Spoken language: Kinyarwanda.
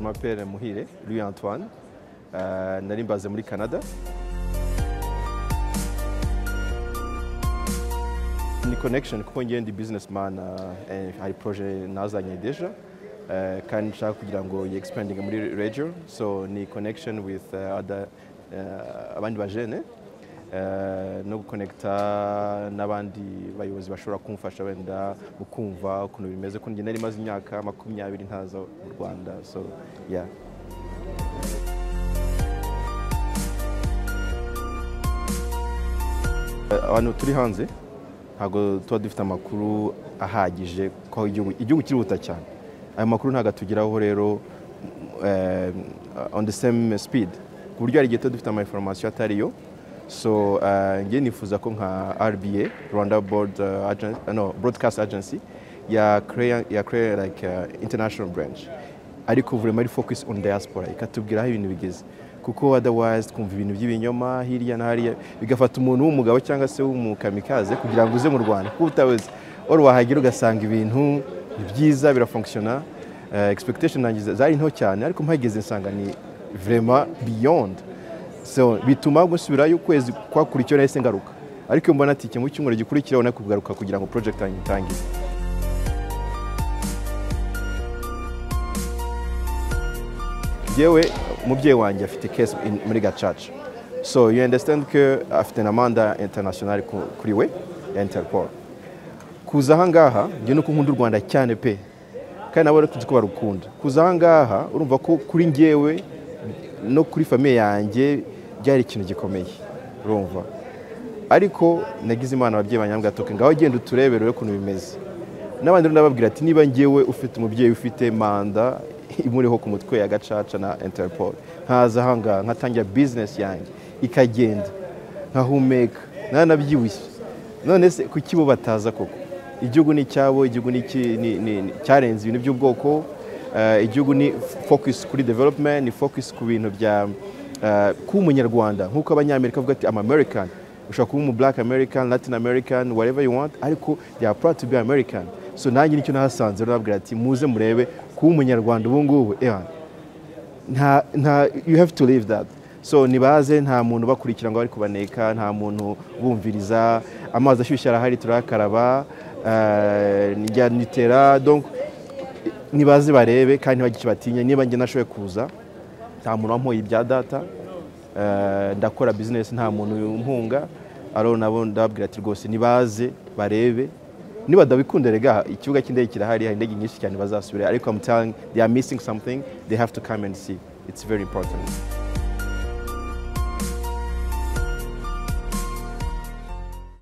M'appelle Muhire Louis Antoine, nari mbaze muri Canada. Ni connection kuko ngiye ndi businessman, hari projet nazanye deja, kandi nshaka kugira ngo yi expanding muri region, so ni connection with other abandi bajene, no guconnecta n'abandi bayobozi bashobora kumfasha wenda mu kumva ukuntu bimeze, kuko njye nari maze imyaka 20 ntaza mu Rwanda, so yeah. Abantu turi hanze ntabwo tuba dufite amakuru ahagije ko igihugu kirihuta cyane. Ayo makuru ntabwo atugeraho rero on the same speed, ku buryo hari igihe tuba dufite ama information atariyo. So ngiye nifuza ko nka RBA, Rwanda Board Agency, no, Broadcast Agency, ya create like international branch, ariko vraiment ari focus on diaspora, ikatubwira aho ibintu bigeze, kuko otherwise twumva ibintu by'ibinyoma hirya na hariya, bigafata umuntu w'umugabo cyangwa se w'umukamikaze kugira ngo uze mu Rwanda, kuko utabizi or wahagera ugasanga ibintu ni byiza birafunctiona. Expectation nanjye zari nto cyane, ariko mpageze nsanga ni vraiment beyond. So bituma gusubirayo ukwezi kwakurikiyeho nahise ngaruka, ariko mbona ati mu cyumweru gikurikiraho nako kugaruka kugira ngo project yanjye itangire. Yewe umubyeyi wanjye afite case muri Gacaca, so you understand ko afite na manda international kuri we ya Interpol. Kuza aha ngaha njye nuko nkunda u Rwanda cyane pe, kandi nabo ko barukunda. Kuza aha ngaha urumva ko kuri njyewe no kuri famille yanjye byari ikintu gikomeye, urumva. Ariko nagize Imana ababyeyi banyambwira ati ngaho genda uturebere ukuntu bimeze. N'abandi ndababwira ati niba njyewe ufite umubyeyi ufite manda imuriho ku mutwe ya Gacaca na Interpol, nkaza aha ngaha nkatangira business yanjye ikagenda, nkahumeka nanabyibushye, none se kuki bo bataza koko? Igihugu ni cyabo, igihugu ni cyarenze ibintu by'ubwoko. Igihugu ni focus kuri development, ni focus ku bintu bya kuba umunyarwanda, nk'uko abanyamerika bavuga ati I'm American. Ushobora kuba umu Black American, Latin American, whatever you want, ariko they are proud to be American. So nanjye nicyo nahasanze, rero nababwira ati muze murebe kuba umunyarwanda ubu ngubu, nta you have to live that. So nibaze, nta muntu bakurikira ngo bari kubaneka, nta muntu bumviriza, amazi ashyushye arahari turakaraba, njya nitera, donc nibaze barebe kandi ntibagire batinya. Niba njye nashoboye kuza, nta muntu wampoye ibya data, ndakora business nta muntu umpunga, aro nabo ndababwira ati rwose nibaze barebe, niba dabikunda rega ikibuga cy'indege kirahari, hari indege nyinshi cyane bazasubira, ariko I'm telling they are missing something, they have to come and see, it's very important.